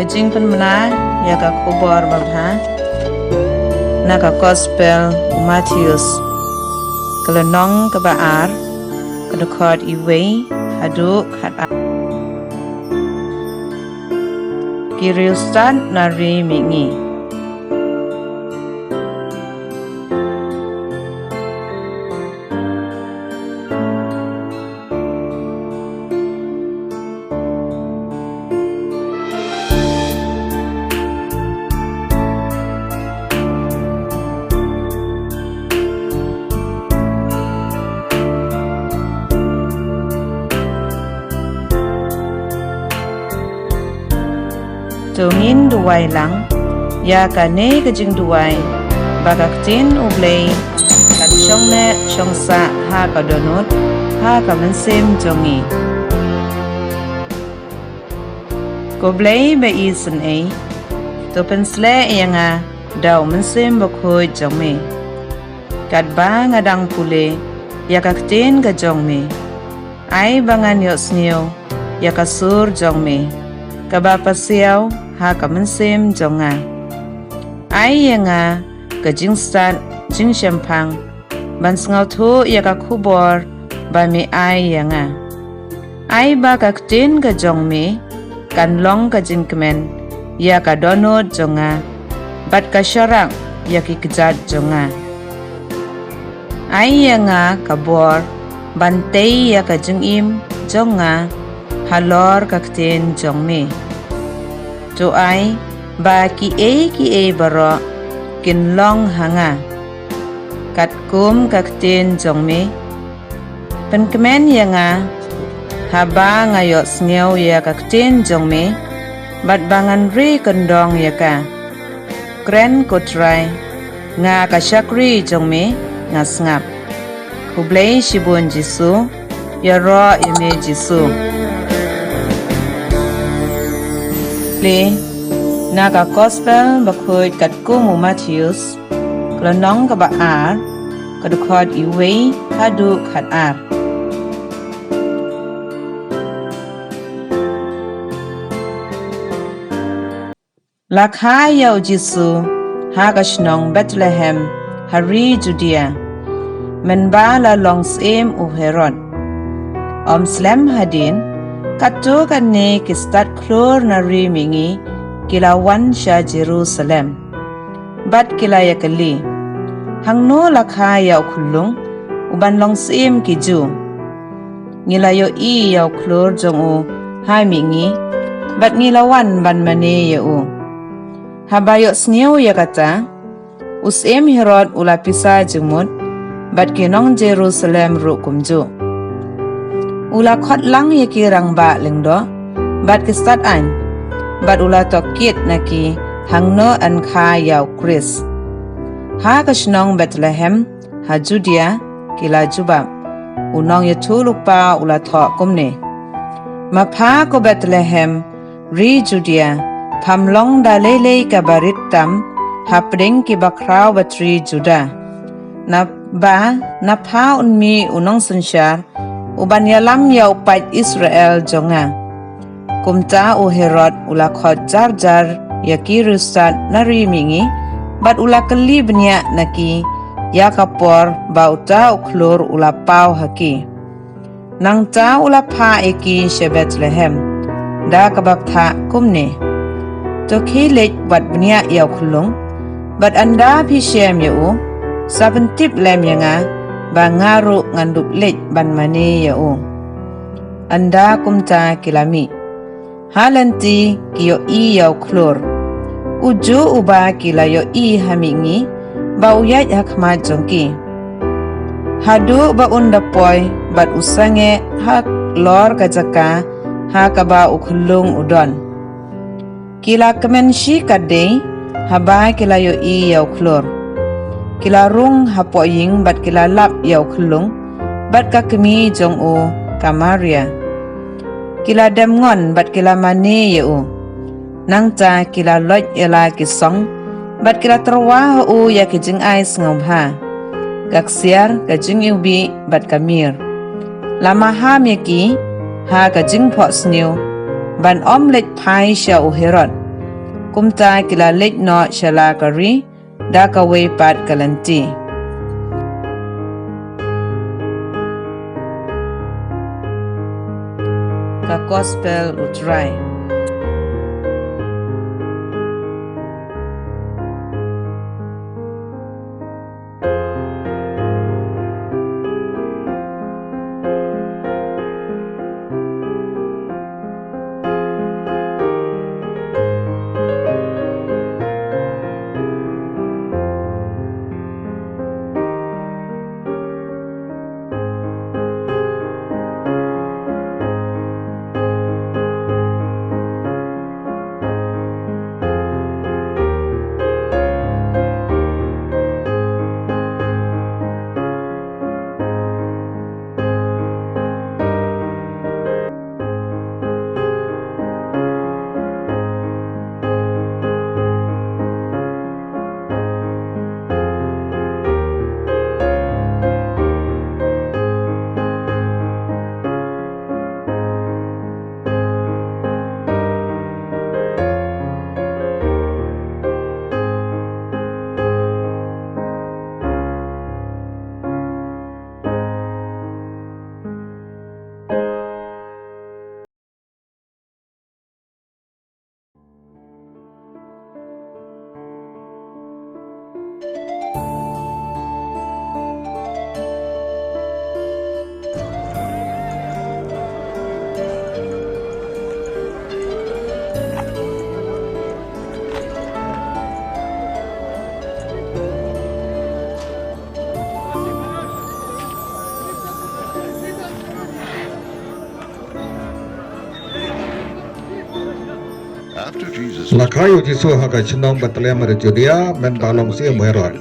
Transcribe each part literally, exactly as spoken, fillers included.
Ka jingpynbna ïa ka khubor babha na ka Gospel u Mathaios, ka lynnong kaba ar, ka dkhot iwei haduh khatar. Ki riewstad na ri mihngi. To ngin duwai lang ïa kane ka jingduwai, ba ka ktien U Blei kan shong neh shong sah ha ka dohnud ha ka mynsiem jong ngi. Ko Blei ba isynei, to pynshlur ïa nga da u Mynsiem Bakhuid jong me, katba nga dang pule ïa ka ktien ka jong me. Ai ba ngan ïohsngew ïa ka sur jong me, kaba pasiaw ha ka mynsiem jong nga. Ai ïa nga ka jingstad jingshemphang ban sngewthuh ïa ka khubor ba me ai ïa nga. Ai ba ka ktien ka jong me kan long ka jingkmen ïa ka dohnud jong nga, bad ka sharak ïa ki kjat jong nga. Ai ïa nga ka bor ban tei ïa ka jingim jong nga halor ka ktien jong me. To ai ba kiei kiei baroh kin long ha nga katkum ka ktien jong me. Pynkmen ïa nga haba nga ïohsngew ïa ka ktien jong me, bad ba ngan ri kyndong ïa ka. Kren ko Trai, nga ka shakri jong me, nga sngap. Khublei shibun Jisu, ïaroh ïa me Jisu. Pule na ka Gospel Bakhuid katkum u Mathaios, ka lynnong kaba ar, ka dkhot iwei haduh khatar. La kha ïa u Jisu ha ka shnong Bethlehem ha ri Judia, mynba la long syiem u Herod. Ym slem hadien, katto katne ki stad khlur na ri mihngi ki la wan sha Jerusalem, bad ki la ïakylli, hangno la kha ïa u khyllung uban long syiem ki Jiw? Ngi la ïohi ïa u khlur jong u ha mihngi, bad ngi la wan ban mane ïa u. Haba ïohsngew ïa kata, u syiem Herod u la pisa jingmut, bad ki nong Jerusalem ruh kumjuh. U la khot lang ïa ki rangbah lyngdoh bad ki stad aiñ, bad u la tohkit na ki hangno yn kha ïa u Khrist. Ha ka shnong Bethlehem ha Judia, ki la jubab, u nongïathuhlypa u la thoh kumne: Ma pha ko Bethlehem, ri Judia, pham long da lei lei kaba rit tam hapdeng ki bakhraw batri Juda. Naba na pha un mih u nongsynshar uban ïalam ïa u paid Israel jong nga. Kumta u Herod u la khot jar jar ïa ki riewstad na ri mihngi, bad u la kylli bniah na ki ïa ka por ba uta u khlur u la paw ha ki. Nangta u la phah ïa ki sha Bethlehem da kaba bthah kumne: To khie leit wad bniah ïa u khyllung, bad ynda phi shem ïa u, sa pyntip lem ïa nga, ba nga ruh ngan dup leit ban mane ïa u. Ynda kumta ki la mih. Ha lynti ki ïohi ïa u khlur, ujuh uba ki la ïohi ha mihngi ba u ïaid ha khmat jong ki, haduh ba un da poi bad u sangeh halor ka jaka ha kaba u khyllung u don. Ki la kmen shikatdei haba ki la ïohi ïa u khlur. Ki la rung hapoh ïing bad ki la lap ïa u khyllung bad ka kmie jong u, ka Maria. Ki la dem ngon bad ki la mane ïa u. Nangta ki la loit ïa la ki song bad ki la tyrwa ha u ïa ki jingai sngewbha, ka ksiar, ka jingiwbih bad ka mir. La maham ïa ki ha ka jingphohsniew ban ym leit phai sha u Herod, Kumta ki la leit noh sha la ka ri da kawei pat ka lynti. Ka Gospel U Trai. La kha ïa u Jisu ha ka shnong Bethlehem ha ri Judia, mynba long syiem u Herod.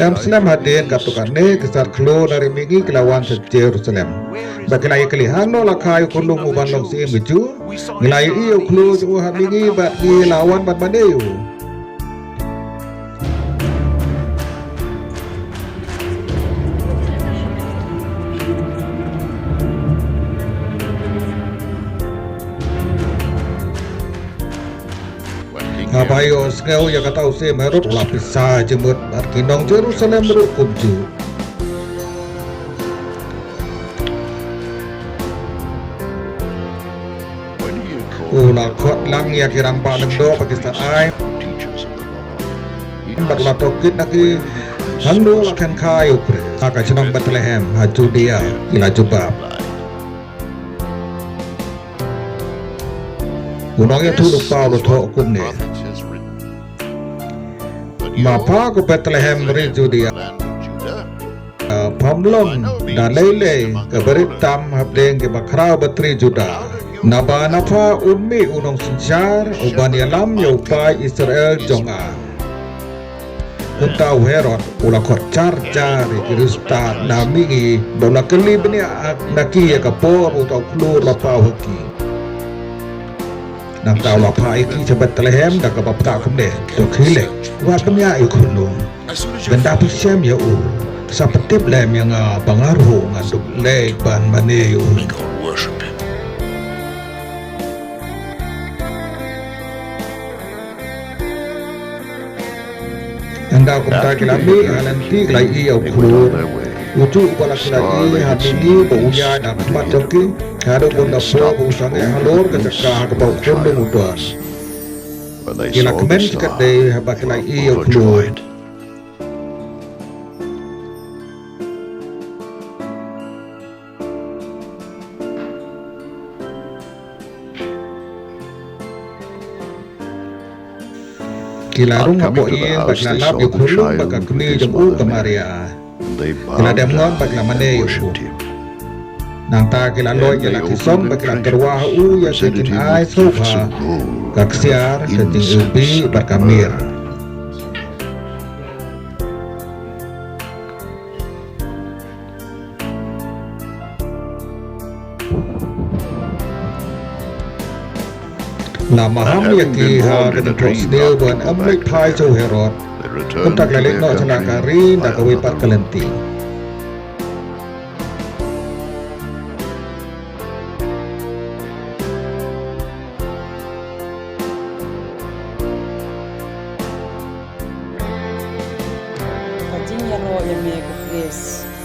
Em slem hadien katto katne ki ksar khlo na ri mihngi ki la wan sha Jerusalem. Bad ki la ïakylli, hangno la kha ïa u khunlung uban long syiem ki Jiw? Ngi la ïohi ïa u khlo jong u ha mihngi bad ngi la wan ban mane ïa u. Haba u ïohsngew ïa kata u Syiem Herod u la pisa jingmut bad ki nong Jerusalem ruh kumjuh. U la khot lang ïa ki rangbah lyngdoh bad ki stad aiñ bad u la tohkit na ki hangno la khenkha ïa u Khrist. Ha ka shnong Bethlehem ha Judia ki la jubab. U nongïathuhlypa u la thoh kumne: Ma pha ko Bethlehem ri Judia, pham long da lei lei kaba rit tam hapdeng ki bakhraw batri Juda, naba na pha un mih u nongsynshar uban ïalam ïa u paid Israel jong nga. Kumta u Herod u la khot jar jar ïa ki riewstad na mihngi bad u la kylli bniah na ki ïa ka por ba uta u khlur la paw ha ki. Nangta u la phah ïa ki sha Bethlehem da kaba ktah kumne: To khie leit, wad bniah ïa u khunlung. Ynda phi shem ïa u, sa pyntip lem ïa nga ba nga ruh ngan dup leit ban mane ïa u. Ynda kumta ki la mih ha lynti ki la ïohi ïa u khlur, u juh uba la ki la ïohi ha mihngi ba u ïaid ha khmat jong ki, haduh ba u la poi ba u sangeh halor ka jaka ha kaba u khunlung u don. Ki la kmen shikatdei haba ki la ïohi ïa u khlur. Ki la rung hapoh ïing bad ki la lap ïa u khunlung bad ka kmie jong u ka Maria. Ki la dem ngon bad ki la mane ïa u. Nangta ki la loit ïa la ki song bad ki la tyrwa ha u ïa ka jingai sngewbha, ka ksiar, ka jingiwbih bad ka mir. La maham ïa ki ha ka jingthohsniew ban ym leit phai sha u Herod. Kumta ki la leit noh sha la ka ri da kawei pat ka lynti. Ïaroh ïa me ko Khrist.